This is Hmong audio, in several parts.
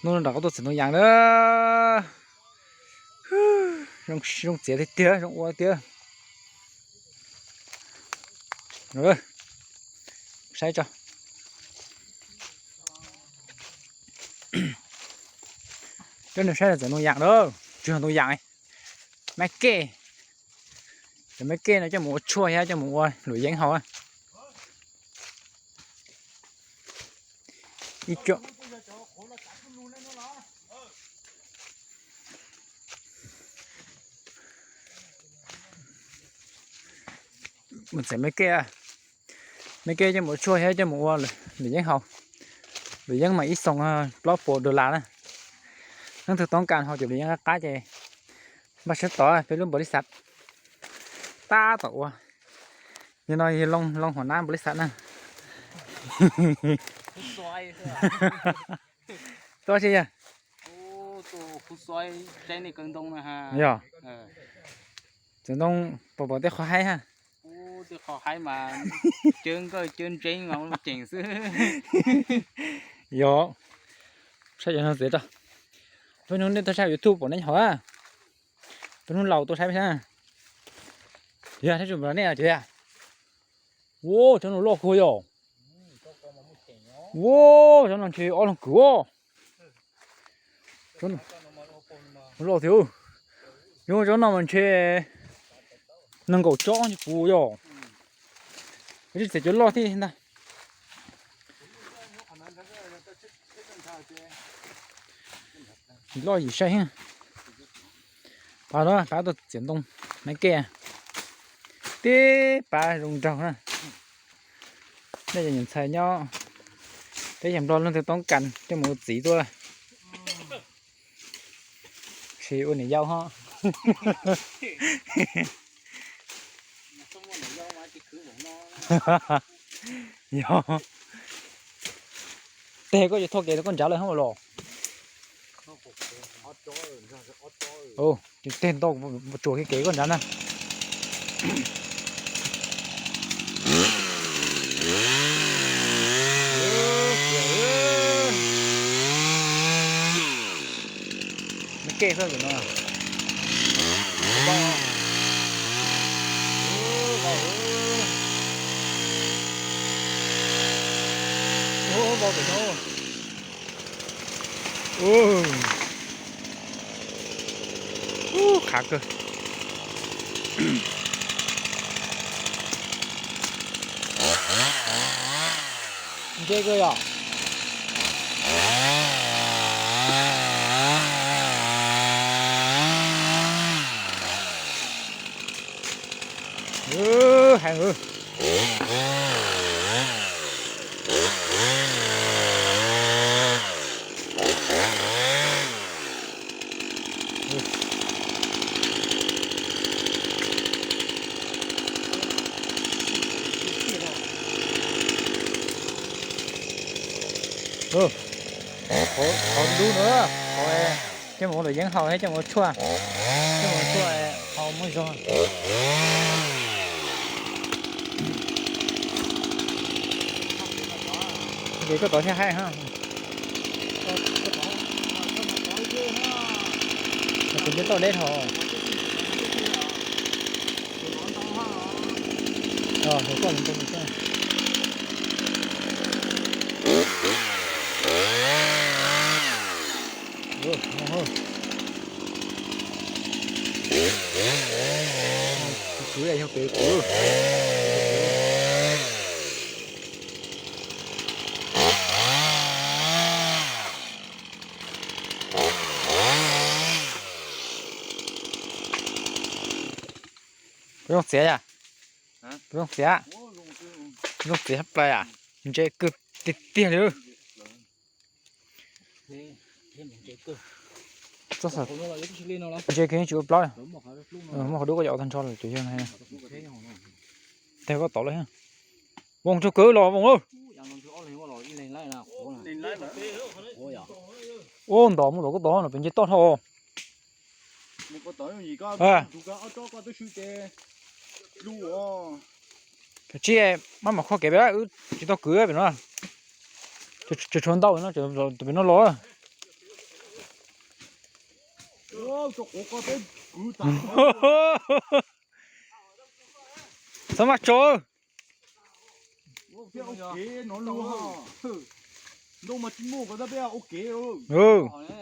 Hnub no rov qab tuaj txiav ntoo yas na. Zoo txiav tiag tiag, zoo ua tiag. Saib tso. Cov nws saib txiav ntoo yas na, tsis yog ntoo yas, maiv kej. Cov maiv kej no coj mus ua tshuaj thiab coj mus ua luam yeeb haus. Ib co mus txiav maiv kej, maiv kej coj mus ua tshuaj thiab coj mus ua luam yeeb haus. Luam yeeb mas ib xoo plaub puas dollar na. Leej twg toob kas haus cov luam yeeb qab qab ces npaj sab tod peb lub npaum li xav tab tom ua. Yog no yog loo hua nab npaum li xav na. Tub si yog, yog txiav ntoo pom pom tej qhov haib ha. Yog, saib cov no txiav rau. Peb hnub nej tuaj saib YouTube pom nej haus, peb hnub laus tuaj saib peb saib. Yog saib tsis pom nej tiag. Ua cov no loj kawg yog. Ua cov no ntshe ob leeg kwv os. Loj thiab. Yog cov no mas ntshe nees nkaum tsob ntshe puv yog. Tsis txiav cov loj thiab ntag. Loj yim saib. Pab no pab tuaj txiav ntoo, maiv kej, tib pab zoo nraug na. Nej cov niam ntxhais nyob teb chaws Nplog leej twg toob kas coj mus ua txiv tuaj, tsis ua niam yau ho. Yog, teg koj yuav thauj kev rau koj nrad lawm hab los? Teg ntau, tsuas kev kev koj nrad na. Maiv kej xwb no. Vau pem no. Ub, qhav kawg. Ntse kawg yom. Heev. Qhov dub no, qhov coj mus ua luam yeeb haus thiab coj mus ua tshuaj, coj mus ua tshuaj haus muaj zog. Ces koj tod thiaj haib ha. Tus nce toj deb dhau. Hauv koj ntoo xwb. Kwv, kwv yog pem kwv. Puas zoo txiav yom? Puas zoo txiav? Zoo txiav tshaj plaws yom. Ntse kawg tiag tiag li. Ntse kawg tsis ua plaub. Muaj qhov dub koj yuav ua tag nrho lawm ces yog. Teg koj tod lawm. Voos tsuag kwv los Voos. Ua ntos mus tom koj tod no pem nce toj dhau. Tsis maj mam kho kev pem, wb tsis tau kwv pem no. Tseem tshuav ntau no, pem no los. Txhob maj tso.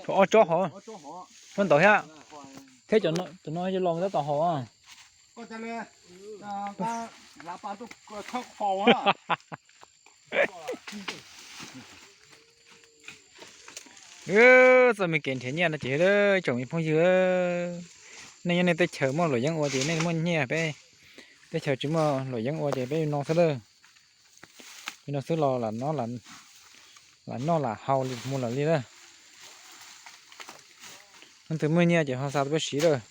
Ob tsob hov, tsob ntawd thiab. Thiab cov no los tab tom hov. Txoj me kev nrhiav nyiaj no ces tsoom me phooj ywg, nej nyob nej teb chaws muaj luam yeeb ua ces nej muaj nyiaj, peb teb chaws tsis muaj luam yeeb ua ces peb no xwb lawm. Li no xwb los lam noj lam haus li mus lawm li lawm. Leej twg muaj nyiaj ces ho xa tuaj peb siv lawm.